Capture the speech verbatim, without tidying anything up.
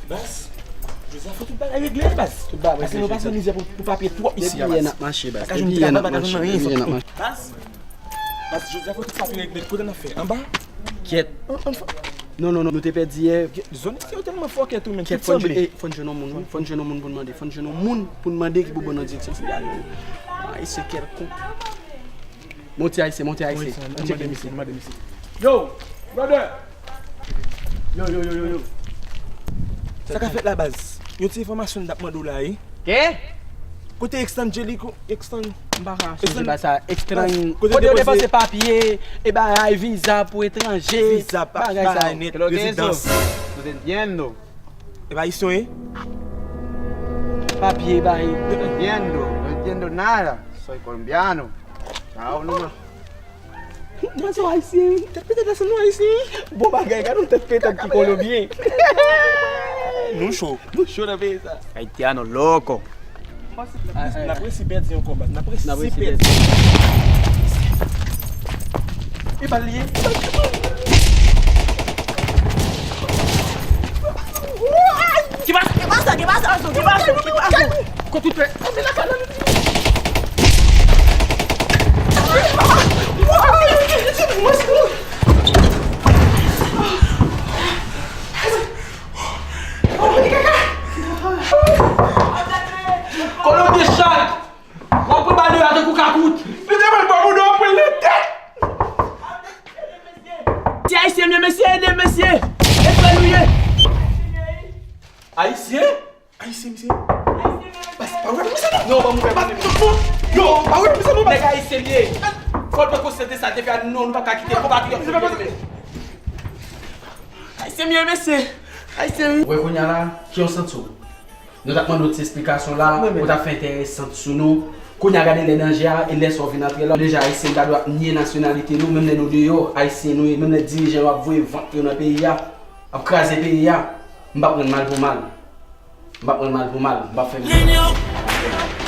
Baz, Joseph, fò tout bagay regle, baz. Tout bagay regle, Joseph. Paske nou pase mizè pou, pou papye twòp isi a, baz. Depi yè n ap mache, baz. Pa ka jwenn travay, pa ka jwenn anyen. Depi yè n ap mache. Baz, baz, Joseph, fò tout papye regle. Kote n ap fè? Anba? Kyèt. An, an fò. Non, non, non, nou te pèdi yè. Zòn isi yo tèlman fòkè tou, men. Kyèt, fò n jwenn, eh, fò n jwenn yon moun, wi. Fò n jwenn yon moun pou n mande. Fò n jwenn yon moun pou n mande ki pou ban n yon direksyon pou n ale. Ay, se kèlkonk. Monte Ayisyen, monte Ayisyen. Wi, sa, an tcheke misye. Yo, brother! Yo, yo, yo, yo, yo. Sa k ap fèt la, baz? Yon ti enfòmasyon n t ap mande w la, wi. Ke? Kote Extangelico, Extan... M pa ka chanje ba sa. Extran... Kote yo depoze papye, e bagay, viza pou etranje. Viza, pa... Bagay sa yo. Net, rezidans. No te entiendo. E pa ayisyen w ye? Papye, bagay. No te entiendo. No entiendo nada. Soy colombiano. Chao, nomás. Mwen se ayisyen, wi. Tèt petèt la se nou ayisyen, wi. Bon bagay, gade yon tèt petèt ki kolonbyen. Nou cho. Nou cho nan peyi sa. Haitiano loco. N ap resi pèdi ankò, baz. N ap resi pèdi. E pa l li ye. Ki pase? Ki pase? Ki pase? Ki pase? Kote w fè? Anbe lakay la. Kolon de chak! W ap pran bal deyò a tankou kakout! Pete mwen bò moun nan pran nan tèt! Ti ayisyen m ye, mesye, ede m, mesye! E frè nou ye! Ayisyen? Ayisyen, misye? Bas, pa wè misye non! Non, ban m ouvè, ban m, non! Yo, pa wè misye non, bas! Nèg ayisyen li ye! Fò l pran konsyans de sa, depi a non, nou p ap ka kite konpatriyòt nou ye. Ayisyen m ye, mesye! Ayisyen m. Ou wè kounye a la, ki yon santi w? Nou t ap mande w ti esplikasyon la, ou t ap fè enteresan sou nou. Kounye a gade lè danje a, e lè sa w vin antre la. Deja, ayisyen ta dwe ap nye nasyonalite nou, menm lè nou deyò, ayisyen nou ye, menm lè dirijan yo ap voye vant yo nan peyi a, ap kraze peyi a, m p ap rann mal pou mal. M p ap rann mal pou mal, m p ap fè mal.